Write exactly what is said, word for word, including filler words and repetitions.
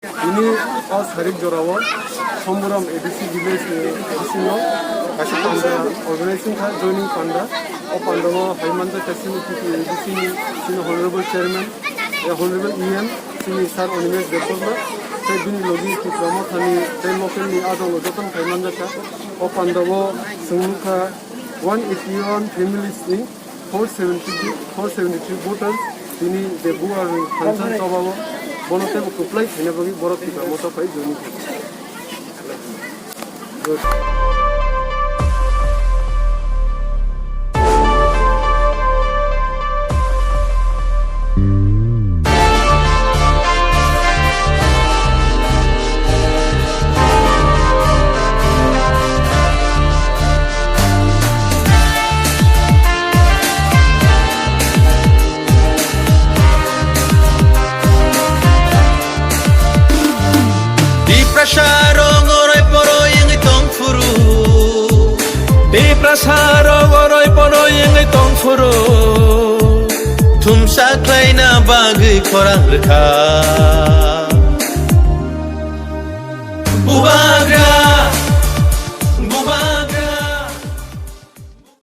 Bini o sarik jorao Somburam A D C village ni bisingo kaisa panda organization kha, joining panda. O panda o hai manjakha chini T T A D C ni, chini honorable chairman, eh, honorable E M, chini sir Animesh Debbarma, tei bini logi Tipra Mothani tei local ni adongo jotono hai manjakha. O panda o chwng nukha one eighty one families ni four seventy, four seventy three voters, tini je buar phansa chobao, bono tebo kwplai khaina bagwi borok Tipra Motha phai joining khaikha. Tiprasa rok oroi poroi wngwi tong phuru. Tiprasa rok oroi poroi wngwi tong phuru. Thumsa khlaina bagwi khorang rwkha.